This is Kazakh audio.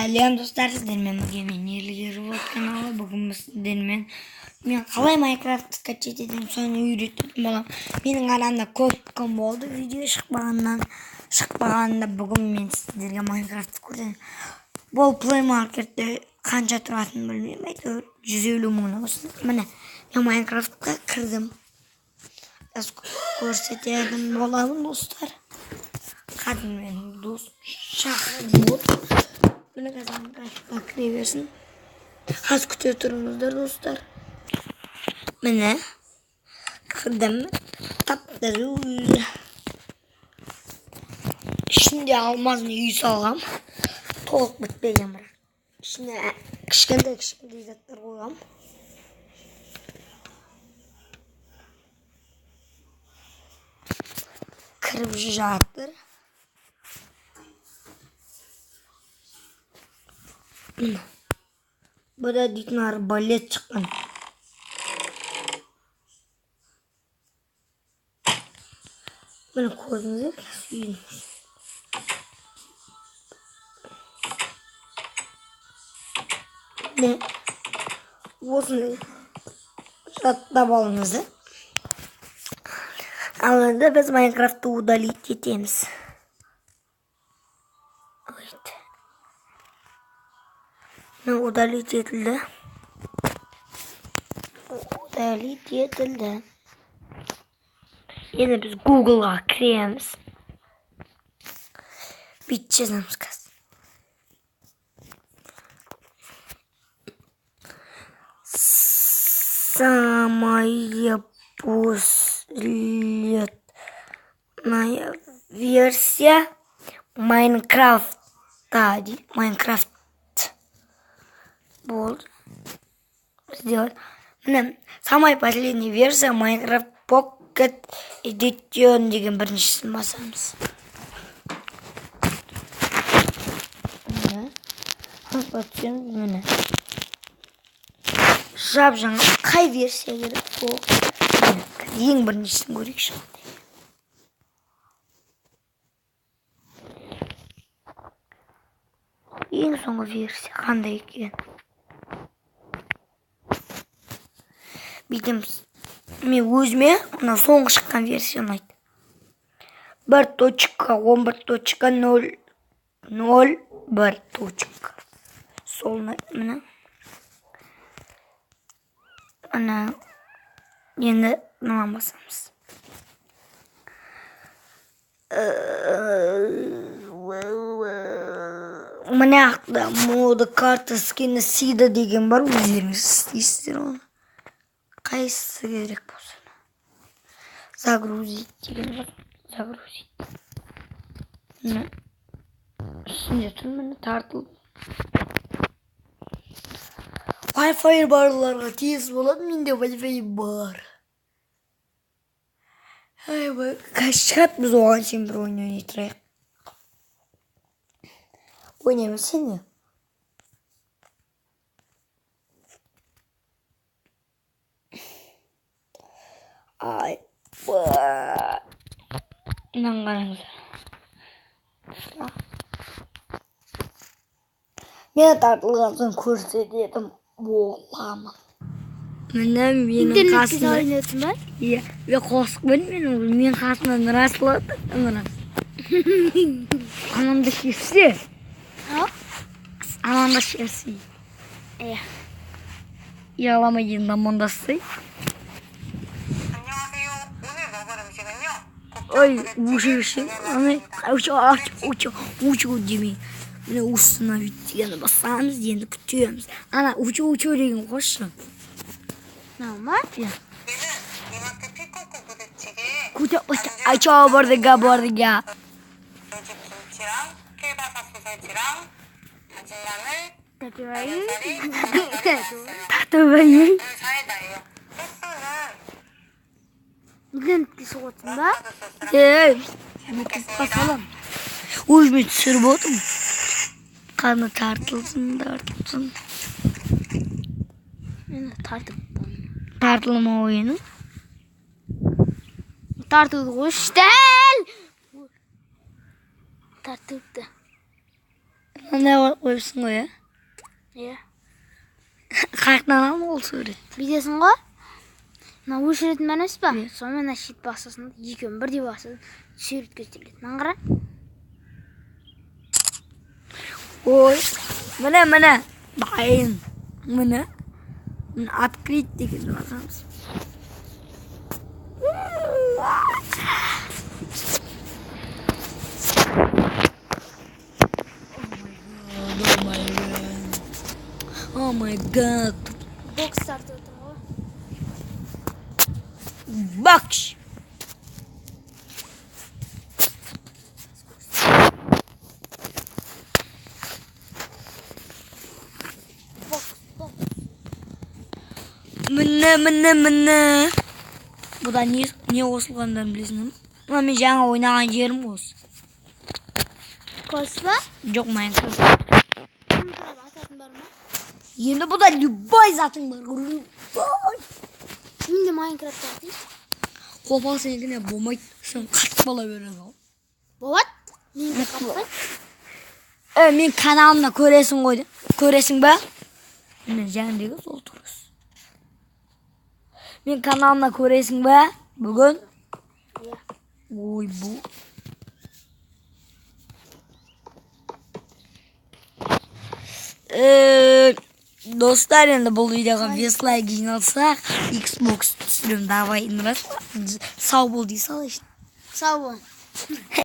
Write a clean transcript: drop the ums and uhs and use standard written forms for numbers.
Сәлем, достар! Сіздермен бірге мен, Ерлік Ерболат каналы. Бүгін біз сіздермен мен қалай Майнкрафт скачать етемін, соны үйрететін боламын. Менің арамда көп күн болды видео шықпағанында. Бүгін мен сіздерге Майнкрафтты көрсетемін. Бұл Play Marketте қанша тұратынын білмеймін, әйтеуір 150 мыңнан болсын. Міне, мен Майнкрафтқа кірдім, көрсететін боламын, достар. Қазір менің досым шақырып отыр. Міне, қазір Майнкрафтқа кіре берсін. Қазір күте тұрыңыздар, достар. Міне, кірдім. Тап-таза, ішінде алмазный үй салғам, толық бітпеген, бірақ ішіне кішкентай кішкентай заттар қойғам. Кіріп жатыр. Міне, бұда дейтін арбалет шыққан. Міне, көрдіңіздер үйдің. Міне, осыны жаттап алыңыз. Ал енді біз Майнкрафтты удалить етеміз. Ой, міне, удалить етілді, удалить етілді. Енді біз Гуглға кіреміз, бүйтіп жазамыз қазір: самая последняя версия Майнкрафта дейді. Майнкрафт болды, сделать. Міне, самая последняя версия Майнкрафт Pocket Edition деген біріншісін басамыз. Міне, түсеміз. Міне, жап жаңа қай версия керек, сол. Міне, ең біріншісін көрейікші. Ең соңғы версия қандай екен? Бүйтеміз. Мен өзіме мына соңғы шыққан версия ұнайды, 1.11.001 точка, сол ұнайды. Міне, міне, енді мынаны басамыз. Мына жақта моды, карта, скины, сида деген бар, өздеріңіз істейсіздер оны, қайсысы керек болса. Загрузить деген бар, загрузить. Міне, үстінде тұр, міне, тартылып. Wi-Fi барларға тез болады, менде Wi-Fi бар. Ай, қазір шығады, біз оған шейін бір ойын ойнай тұрайық. Ойнаймыз сен не? Ай, мынаны қараңыздар. Мен тартылған соң көрсететін боламын. Міне, менің Интернетке қасымда ойнайсың ба? Иә, мен қосықпын, мен қасымда Нұрасыл отыр, Нұрасыл. Амандасып. А? Амандасып. Иә. Ұяламай енді амандассай. 안녕하세요. 오늘 먹을 음식은요. Ой, өшірші. Ана, учу, учу демей. Міне, установить дегенді басамыз, енді күтеміз. Ана, учу, учу деген қосшы. Мынау ма? Иә. 얘는 이마트 피코코 부대찌개, Күте, айча бардыга бардыга. 돼지 김치랑 킬바사 소세지랑 다진 마늘, Татуай. Татыбай. 사이다예요. 소스는 Интернетке соғып отырсың ба? 머스타드 소스랑 Ей, басалам. Өзіме түсіріп отырмын. Қаны тартылсын, тартылсын. Мені тартып. Тартылма ойыны. Тартылды ғой дәл. Тартылды. Мынандай қойып қойыпсың ғой, иә? Иә. Қаяқтан алдың ол сурет? Бүйтесің ғой. Мына өшіретін бар емес па? Сонымен мына шет басасың да, екеуін бірдей басасың, сурет көтеріледі. Мынаны қара. Ой, міне, міне, дайын. Міне. Міне, открыть деген басамыз. Oh my god. Oh my god. Бокс тартып отырмын ғой. Бакш. Бокс, бокс. Міне, міне, міне. Бұда не қосылғандарын білесің бе? Мына мен жаңа ойнаған жерім осы. Қос па? Жоқ, Майнкрафт. Ататын бар ма? Енді бұда любой затың бар. Любой. Мен де Майнкрафт атайын. Қопал сенікіне болмайды. Сен қатып қала береді ғой. Болады. Мен де қатпаймын. Мен каналымда көресің ғой. Көресің ба? Міне, жәндегі сол тұрыс. Мен каналымда көресің ба? Бүгін. Иә. Ой, бұл. Достар, енді бұл видеоға 5 лайк жиналсақ, Xbox түсіремін. Давай, Нұрас, сау бол дей салайыншы. Сау бол.